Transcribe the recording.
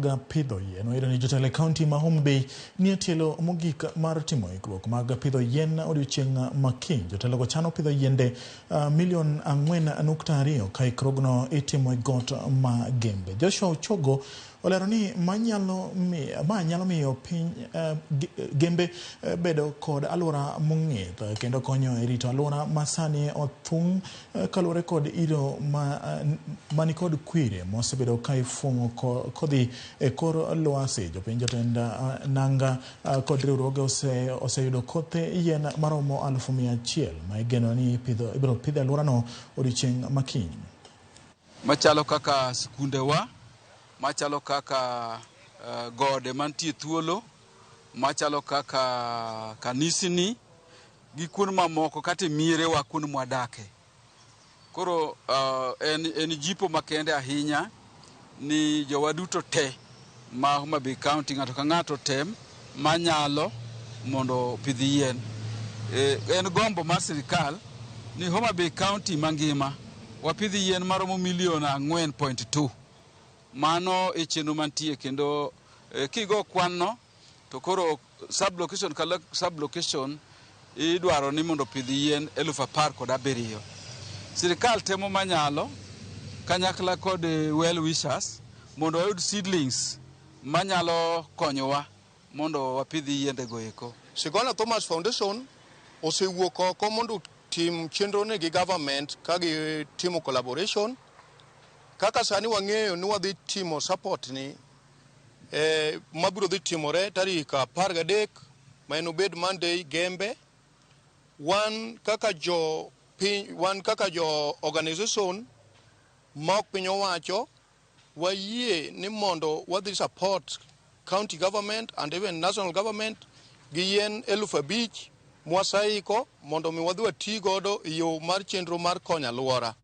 Mag pidho yien. Wayudo ni jotelo e kaunti ma Homa Bay nie tielo mogik mar timo ikruok mag pidho yien odiochieng' ma kiny. Jotelogo chano pidho yiende milion 4.2 ka ikruogno itimo e got ma Gembe. Joshua Ochogo olero ni ma nyalo miyo piny Gembe bedo kod alwora mong'ith kendo konyo e rito alwora ma sani othung' kaluwore kod iro manikod kwiri mosebedo ka ifuong'o kodhi e kor lwasi. Jopiny, jotend nanga kod riwruoge oseyudo kothe yien maromo 100,000 ma igeno ni ibiro pidho e alworano odiochieng' ma kiny. Machalo kaka skundewa, machalo kaka gode mantie thuolo, machalo kaka kanisni gi kuond mamoko kata e mierewa kuond mwadake. Koro en jipo makende ahinya ni jowa duto te ma Homa Bay County, ng'ato ka ng'ato tem manyalo mondo opidh yien. En gombo mar sirikal ni Homa Bay County mangima wapidh yien maromo milion 4.2. Mano e chenro mantie kendo kigo kwan no to koro sub location ka sub location idwaro ni mondo opidh yien 17,000. Sirikal temo manyalo kanyakla kod well wishers mondo wayud seedlings manyalo konyowa mondo wapidh yiende go eko. Sigona Thomas Foundation osewuok oko mondo tim chenro ni gi government ka gitimo collaboration. Kaka sani wang'eyo ni wadhi timo support ni mabiro dhi timore tarik 13 ma en obed Monday Gembe. Wan kaka jo piny, wan kaka jo organization ma ok piny owacho, wayie ni mondo wadhi support county government and even national government gi yien 5,000 mwaseiko mondo mi wadhi wati godo e yo mar chenro mar konyo alwora.